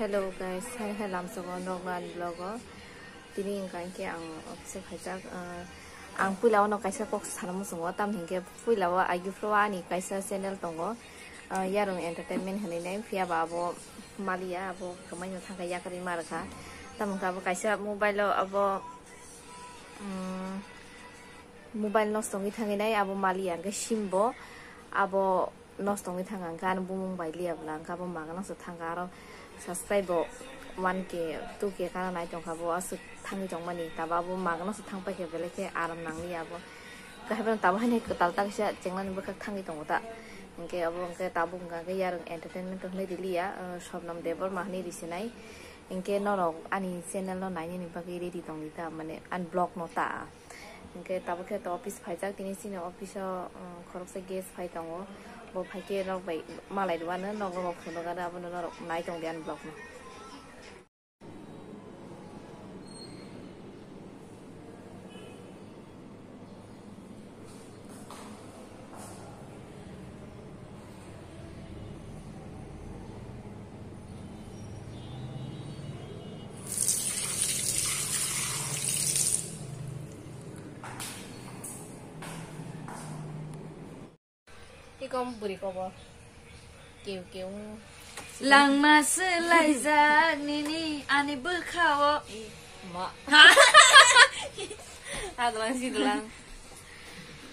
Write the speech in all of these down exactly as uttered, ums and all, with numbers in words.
Hello guys, hai hai lamsogo nokno ani vlog o. Tini wngkha hinkhe ang office o khaijak, ah, ang puila o no kaisa kok sana muchungo, tamni hinkhe puila o agi phuru ani kaisa channel tongo, ah, Yarung Entertainment hinwi nai, phiya ba abo maliya, abo kwmaino thangkha yakarwi ma rwkha. Tamo wngkha abo kaisa mobile o abo, um, mobile nosto wngwi thangwi nai abo maliya, hinkhe sim bo abo nosto wngwi thangkha, hinkhe ani bumung bai liya bwla, hinkhe abo magwno se thangkha, aro subscribe bo one K, two K kana nai tongkha, bo aswk thangwi tongmani, tabo abo magwno se thangpaikha, belai khe aram nangliya abo. Khe haino tabo haino kwtal ta kisa chenglani bwkhak thangwi tongo ta, hinkhe abo hinkhe tabuk hinkhe Yarung Entertainment hinwi riliya, uh, Shobnam Debbarma hinwi risinai, hinkhe norok ani channel no nainani bagwi ready tongdi ta, mane ani vlog no ta. Hinkhe tabuk khe to office phaijak, tini chini office o, um, khoroksa guest phai tongo, bo phaikhe norok bai malai rwano nogo rok phunukgano, abono norok nai tongdi ani vlog no. Ikom buri kobo. Keu keu. Langma swlaijak nini ani bwkhao. Ma. Adlang sidlang.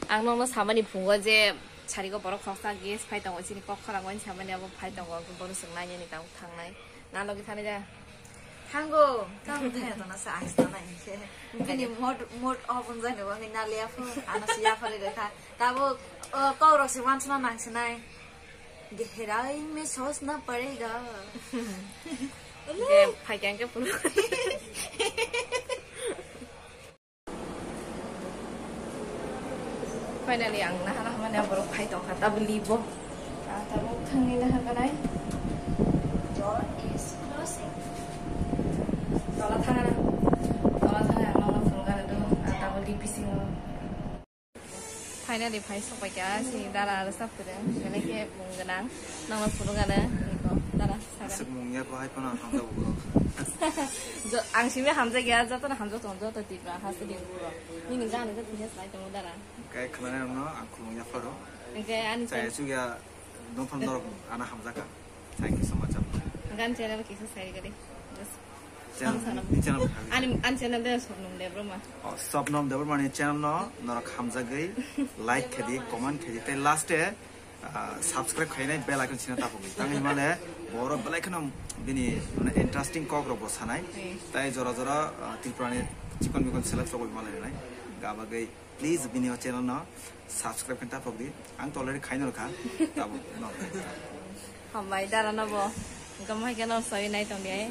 Ang nokno samani phungo je sarigo borok khoksa guest phai tongo, chini kok khorang wani samani abo phai tongo, bono swng nainani tabuk thangnai. Na logi thani da. Thango. Tamo thaya to na sa ang sana inse. Bini mod mod off on jani wangi na le afu. Ana si ya fare rekha. Tabo, uh, kok rok si wansna nang sinai. Gehrai me sosna padega. Ge phai kang ke pulu. Finally, ang naha naha mani borok phai tongkha, tabuk libo. Ah, tabuk thangwi naha kanai. Door is closing. Tola thangana. Tola thangana, ang nokno phunukgana do. Ah, tabuk li bisingo. Finally, phai sokpaikha, si dara aro sap kwrwng. Belai khe mung gwnang. Nokno phunukgana, iko, dara, sakha. Aswk mung ya ko hai phano hamjak borok. Jo-, ang simi hamjak ya, jotono hamjak tongo, joto Tipra, haste ni borok. Nini gana joto hwnwi sai tongo dara. Khe khwnanai rokno ang khulumung yapharo. Hinkhe ani chaya chukya dongphang norok ano hamjakha. Thank you so much. Hinkhe ani channel kisa sai gari. Just channel, ang sana. Ni channel bwkha ani, ani channel de Sobnam Debbarma. Oh, Sobnam Debbarma ni channel no norok hamjagwi like khedi, comment khedi, tei last e, ah, subscribe khainai bell icon sina tapogwi. Tangwi male borok belai kheno bini mane interesting kok rok bo sanai. Hmm. Tai jora jora, ah, Tripura ni chikon mikon select rok bo male nai. Gabagwi Please, bini o channel no subscribe khe tapok di. Ang to already khaino rwkha. Tabuk no. Hambai dara no bo. Gamai khe no soi nai tong di ai.